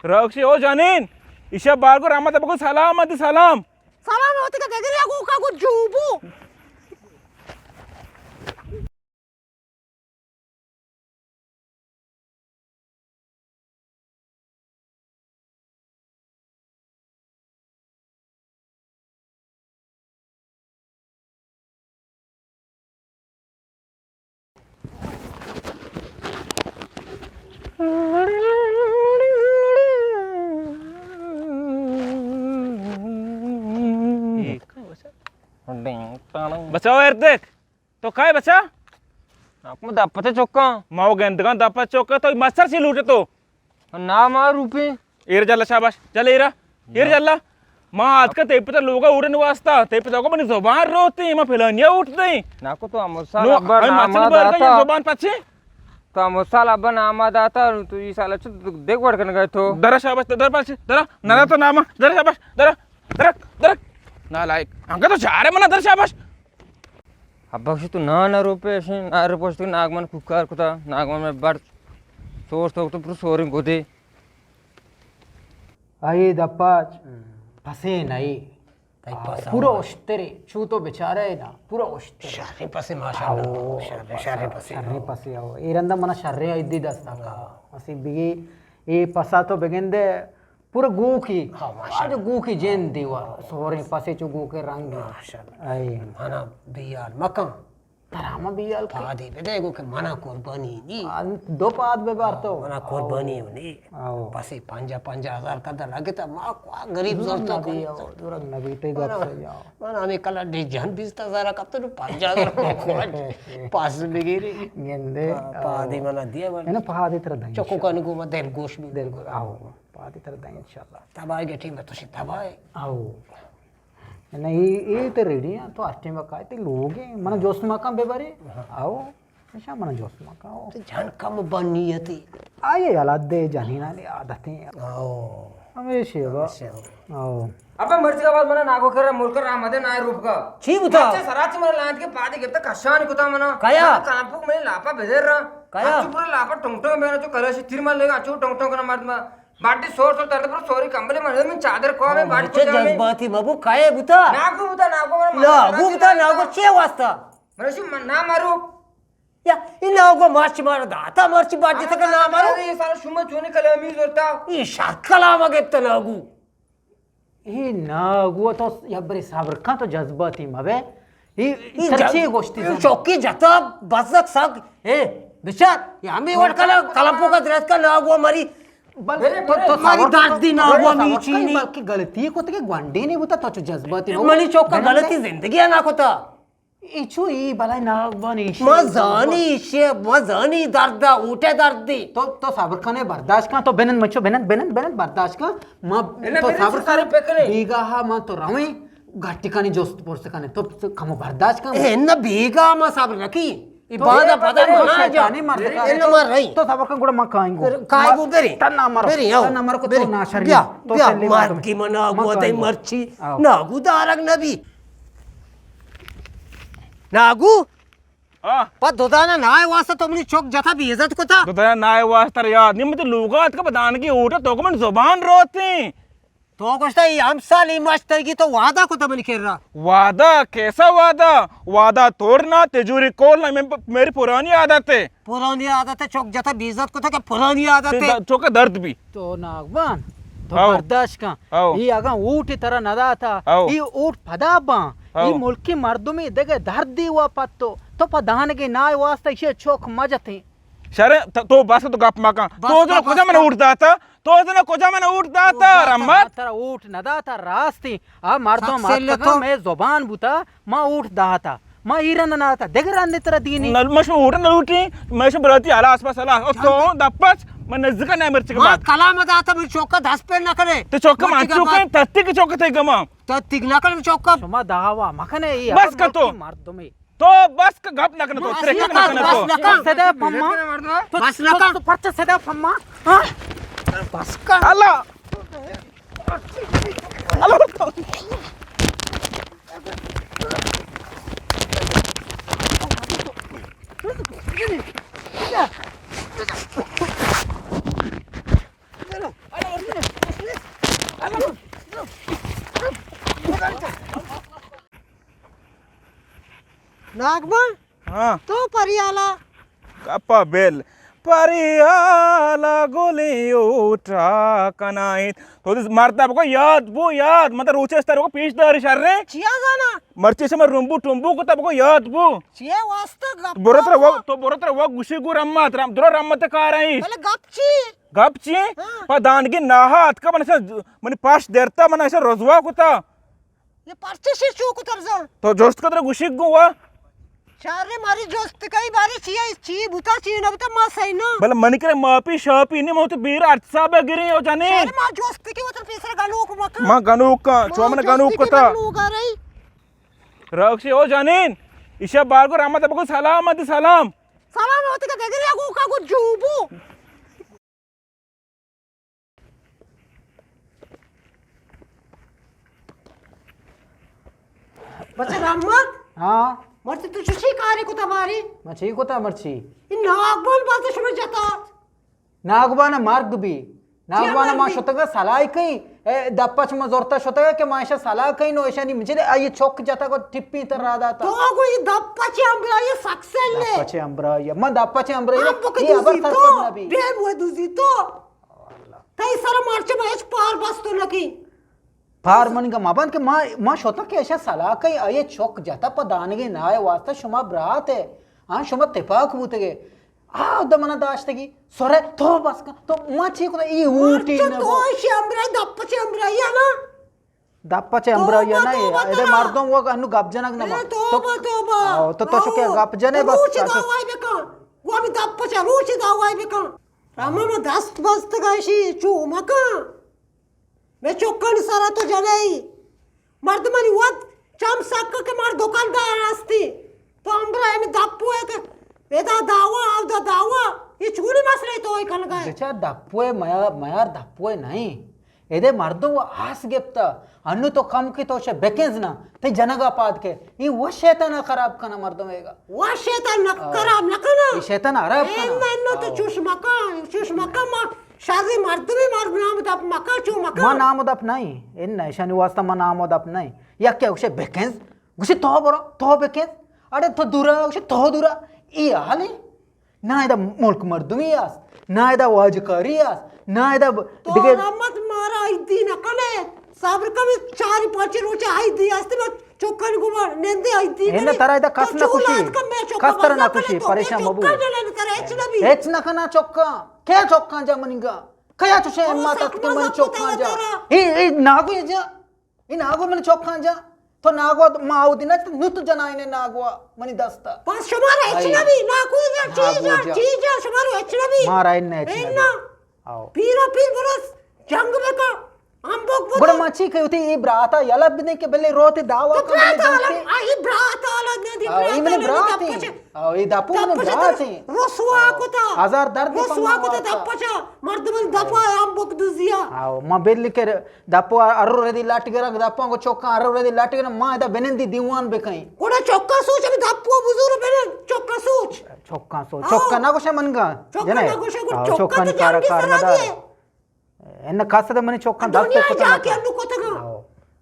روکشی او جنین، ایشا بارگو رحمت بگو سلام، ادی سلام۔ سلام ہوتی کا دگری اگو کا گو جوبو۔ بچاؤ، ایر دیکھ۔ تو کائے بچا؟ آپ میں دپتے چکا۔ ما وہ گندگاں دپت چکا، تو مستر سی لوٹے تو۔ نا ما روپے۔ ایر جلا شاباش، جلا ایرا۔ ایر جلا۔ ما آج کا تے پتا لوگا اوڑن واسطہ، تے پتا کو منی زبان روتی، ما فلانیا اوٹ دیں۔ نا کو تو امسال نو، ابا ہمیں ناما مستر بار کا داتا۔ یہ زبان پچے؟ تو امسال ابا ناما داتا، تو یہ سال اچھا دیکھ وڑ کن گئے تو۔ درا شاباش، درا پچے، درا، نہ داتا ناما، درا شاباش، درا، درا، درا۔ نالائک۔ انگا تو چارے منا درا شاباش۔ ابا گوشی تو نان ء روپے اشیں، نان ء روپے اشتگ، ناگمان کوکار کتا، ناگمان میں بڑ سور تو تو پر سوریں گودے۔ آئی دپاچ پسے نئی۔ تئی آ، پسا پورا ہوا۔ اشترے، چو تو بیچارہ ہے نا، پورا اشترے۔ شریں پسے ماشاءاللہ، آو، شریں، شریں پسے۔ شریں پسے، آو۔ اے رندا منا شریں ایدی دستا کا۔ اسی بگی، اے پسا تو بگندے، پورا گوکی۔ ہاں، ماشاءاللہ۔ آج گوکی جن دیوا، سوریں پسے چو گوکے رنگ۔ ماشاءاللہ۔ اے۔ منا بیال مکان۔ ترا ما بیال کے۔ پادے بدے گو کہ منا قربانی نی۔ آ، دو پاد ببار تو۔ منا قربانی نی۔ آو۔ پسے پنجاہ، پنجاہ ہزار کدا لگتا، ما کوا غریب زرتا نبی، آو، درنگ نبی، تے گپ سے جاؤ۔ منا ہمیں کلا ڈی جن بیست ہزار کپتا، نو پنجاہ ہزار کو پاس بگیری۔ گندے، آ، پادے آو۔ منا دیا بل۔ ہے نا، پادے ترا دیں۔ چکو کن گو ما دل گوش بی۔ دل گوش، آو۔ پادی تر دیں انشاءاللہ۔ تباہی گٹی میں تو شی تباہی۔ آو۔ نہ، اے، اے تے ریڈی ہیں، تو ہر ٹائم کا تے لوگ ہیں۔ منا جوست مکان بے بارے۔ ہاں۔ آو۔ ایشا منا جوست مکان، آو۔ تو جان کم بنی ہے تی۔ آئیے یلا دے جنینانی عادتیں۔ آو۔ ہمیشہ با۔ ہمیشہ با۔ آو۔ ابا مرچی کا بعد منا ناگو کر رہا، ملک رہا مدے نائے روپ کا۔ چی بوتا؟ اچھا سرا چی منا لانت کے پادی گپتا کشان کتا منا۔ کیا؟ منا کانپوک میں لاپا بدر رہا۔ کیا؟ اچھو پورا لاپا ٹونگ ٹونگ میرا چو کلاشی تیر مار لے گا، اچھو ٹونگ ٹونگ کرنا مرد ما۔ باڈی سور سور ترد پر سوری کمبلے مار من چادر کو میں باڈی چے کو جذباتی مبو کائے بوتا؟ ناگو بوتا، ناگو مر ناگو بوتا، ناگو چے واسطہ؟ مرشی من نہ مارو۔ یا، این ناگو مرچی مارا داتا، مرچی باڈی تک نہ مارو۔ یہ سارا شما چونے کلامی زورتا۔ یہ شرط کلام گپتا ناگو۔ اے ناگو تو یک برے صبر کن، تو جذباتی مبے۔ اے، اے اے ترا جذ-، چے گوشتی زن؟ چوکی جتا بزک سک۔ اے، بچار، یا ہمیں وڑ کلا کلمپو کا درست کا ناگو مری۔ بل-، برے، تو، برے، تو مری صبر کن، درد دی ناگو برے، صبر کن، چینی۔ بلکہ غلطی کو تے گوانڈے نہیں بوتا، تو چو جذباتی نہ ہو۔ منی چوکا بلے غلطی زندگی ہے نہ کوتا۔ اے چو اے بلائے ناگبان ایشی ما زانی ایشی، ما زانی درد، اوٹے درد دی۔ تو، تو صبر کنے برداشت کن، تو بنند مچو، بنند، بنند، بنند برداشت کن۔ ما نہ، تو بنند صبر چو کن، سارے پکنے۔ بیگاہ ما تو رویں، گھٹی کنے جست پرس کنے۔ تو کمو برداشت کن۔ اے نہ بیگاہ ما صبر رکھی۔ اے تو بادا اے پدا بندے ما شیطانی جا۔ مرد اے کنے۔ نہ تو، ما رہی۔ تو صبر کن گڑا ما کائیں گو۔ کائیں گو برے۔ تن نہ مرو۔ برے، آؤ۔ تن نہ مرو کو برے۔ تو ناشرمی۔ بیا، تو بیا، سلی مار مردم۔ کی منا ما گو کائیں دے گو۔ مرچی۔ آؤ۔ ناگو دارگ نبی۔ ناگو؟ ہاں۔ پہ دودانا نائے واسطہ تو منی چوک جتا بے عزت کتا۔ دودانا نائے واسطہ یاد نہیں، مجھے لوگا اتکا بدان کی اوٹا تو کو من زبان روتے۔ تو گوشتا ای ہم سال ای مشترگی تو وعدہ کتا منی کرا۔ وعدہ؟ کیسا وعدہ؟ وعدہ توڑنا، تجوری کھولنا، میں، میری پرانی عادت ہے۔ پرانی عادت ہے، چوک جتا بے عزت کتا کہ پرانی عادت ہے۔ چوک درد بھی۔ تو ناگبان، تو آؤ۔ برداشت کن۔ آؤ۔ ای اگاں اوٹ ترا نداتا، آؤ۔ ای اوٹ پدا باں۔ آؤ۔ ای ملکی مردمی دگہ دردی و پتو، تو پہ دانگے نائے واسطہ ایشی چوک مجتیں۔ شرے، تو، تو بس تو گپ مکن۔ بس تو جنا کن، کجا بس من کن۔ اوٹ داتا؟ تو جنا کجا من اوٹ داتا؟ اوٹ داتا، رحمت؟ ترا اوٹ نداتا، راستی۔ آ مردم سک سل اتکا تو۔ میں زبان بوتا۔ ما اوٹ داتا، ما ای رند نہ داتا، دگہ رندے ترا دینی۔ نہ، ما شما اوٹ نہ لوٹیں، ما شما براتی ہلاس بس ہلاس۔ او تو دپچ، من نزدیک نہ مرچی کے ما بعد۔ کلام داتا، من چوکا دست پہ نہ کرے۔ تو چوکا من چوکا، تتی کے چوکا تے گما۔ تتی نہ کرے چوکا۔ شما دعوا مکنے، ای بس کا تو۔ مردمے۔ تو بس کا گپ نہ کنے تو، بس ترک نہ نہ کنے تو۔ بس نہ کن۔ صدا پما۔ بس نہ کن۔ تو پرچہ صدا پما۔ ہاں؟ بس کن۔ اللہ۔ ناگمان؟ ہاں۔ تو پریالا؟ گپا بل۔ پریالا گلیں اوٹا کنائیت۔ تو دس مرد بگو یاد بو، یاد۔ مطلب روچے استر کو پیش داری شر رے۔ چیا زانا؟ مرچی شما رمبو ٹمبو کو تب کو یاد بو۔ چیا واسطہ گپ برو تر کو؟ وگ، تو برو تر وگ گوشی گو رمت، رم، درو رمت کار آئی۔ بلے گپ چی؟ گپ چی؟ ہاں۔ پا دانگی ناہا اتکا من ایسا، منی پاش درتا من ایسا رزوا کتا۔ یہ پرچے شیر چو کتر زن؟ تو جست کتر گوشی گو وا؟ شارے ماری جست کئی بارے چی ہے، چی بوتا، چی نہ بوتا، ما سہی نا۔ بلے منی کرے ماپی شاپی نہیں، ما تو بیر ارت صاحب گری ہو جانے۔ شارے ما جست کی وتر پیسر گنوک مکا۔ ما گنوک کا، ما چو من جست گنوک کی کتا۔ گنوک آ رہی۔ راکشی ہو جانین، ایشا بار کو رحمت بگو سلام، سلام۔ سلام ہوتی کہ دگری اگو کا کو جوبو۔ بچہ رحمت؟ ہاں۔ مرچی تو چشی کاری کتا باری؟ من چی کتا مرچی؟ این ناگبان باز شما جتا۔ ناگبان مرگ بی۔ ناگبان ما مرگ بی؟ شتگا سلائی کئی۔ اے دپا چما زورتا شتگا کہ ما ایشا سلاح کئی نو ایشانی مجھے آئی چوک جتا کو ٹپی تر را داتا۔ تو کو یہ دپا چے امبرائی سکسل لے۔ دپا چے امبرائی۔ من دپا چے امبرائی۔ ہم بک یہ ابر دوزی سر تو۔ پر نبی۔ بے موہ دوزی تو۔ تئی سر مرچ ما ہچ پار بستو نکی۔ پار منی گا مبند کہ ما، ما شوتا کہ ایشا سلاح کئی آئی چوک جتا پا دانگے نائے واسطہ شما برات ہے۔ ہاں، شما تپاک بوتگے۔ آ، دا منا داشتگی۔ سورے، تو بس کن۔ تو ما چی کتا؟ ای اوٹی مرچ نہ تو بو۔ ایشی امبرائی، دپ چی امبرائی ہے نا؟ دپ چے امبرائی نہ، اے مردم وگ انو گپ جنگ نہ۔ توبہ، توبہ۔ آو، تو، تو شو کہ گپ جنے بس۔ روچ دعوائی بکن۔ گو ہمیں دپ چے روچ دعوائی بکن۔ رحمان دست بست گشی، چو مکن۔ میں چکانی سرا تو جنئی۔ مردمانی وت چم سک کہ مار دکاندار ہستی۔ تو امبرا ہمیں دپو ہے کہ ادا دعوا، اودا دعوا۔ یہ چونی مسئلہ تو ہی کنگا ہے۔ بچار دپو ہے، میار، میار دپو ہے نہیں۔ ادے مردم و آس گپتا، انو تو کم کی تو شے بکنز نا، تی جنگا پاد کے، این و شیطان خراب کنا مردم ایگا۔ و شیطان نہ خراب نہ کنا۔ یہ شیطان خراب کنا۔ انو تو چوش مکن، چوش مکن، ما شر مردمی، مار نام دپ مکن، چو مکن۔ ما نام دپ نہیں، ان ایشانی واسطہ ما نام دپ نہیں۔ یک کہ گوشے بکنز، گوشے تو برو، تو بکنز۔ اڑے تو دورا، گوشے تو دورا۔ ای حالی؟ نہ ادا ملک مردمی است، نہ ادا واجکاری است، نہ ادا ب-، تو دگہ رحمت مارا ایدی نہ کنے، صبر کم، چاری پانچ روچ ایدی است، ما چکن گما نندے ایدی اے نہ کنے۔ ترا ادا کس تو نہ چو خوشی، لات کم، میں چکا کس ترا نہ بندہ خوشی، کنے تو، پریشان میں مبو۔ چکا جنن ترا ہچ نبی۔ ہچ نہ کنا چکا، کیا چکا جا منیگا؟ کیا چوشے او ہمت است کہ من چکا جا؟ اے، اے ناگو جا۔ اے ناگو منی چوکاں جا، تو ناگو ما آودی نہ، نو تو جنائینے ناگو منی دستا۔ بس شمارا ہچ نبی، ناگو جا، چی جا، چی جا، شمارا ہچ نبی۔ مارا ان ہچ نبی۔ آو۔ پیرا پیر برس جنگ بکا، ہم بک بکا۔ گڑا ما چی کہوتی، اے براتا یلہ بدیں کہ بلے روتے دعوا تو کن، بلے براتا دوتے۔ آ، اے براتا حالت نہ دی، آو، اے براتا منی نہ دی، براتے۔ دپ چے۔ آو، اے دپو منی براتے۔ رسوا کتا۔ ہزار درد رسوا کتا دپ چا۔ مردم دپا ہم بک دزیا۔ آو، ما بل کر دپو ارو ردی لٹ گرگ، دپاں گو چوکاں ارو ردی لٹ گرگ، ما ادا بنندی دیوان بکئیں۔ گڑا چوکاں سوچ، ابھی دپو بزور بنن، چوکاں سوچ۔ چوکاں سوچ، ہاں۔ چوکاں نہ گوشے منگا، چوکاں جنے؟ نہ گوشے، گڑا ہاں، چوکاں چوکاں تے کارا جنگی کار سرا مدار۔ دیے۔ ان کست منی چوکاں دست دنیا کتا جا کے مکا۔ انو کتگا۔ ہاں،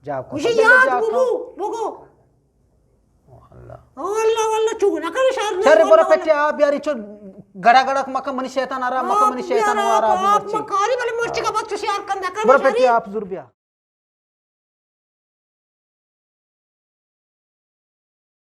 جا کو۔ مجھے یاد بگو، بگو۔ اللہ۔ او اللہ، واللہ چو نہ کرے شر نہ، چرے برو واللہ، پٹے واللہ۔ آپ یاری چو گڑا گڑا مکا منی شیطان آرا، مکا منی شیطان آرا، آپ، آپ مرچی۔ مکاری بلے مرچی کا بچو شیار کن نہ کرے برو پٹے شری۔ آپ زور بیا۔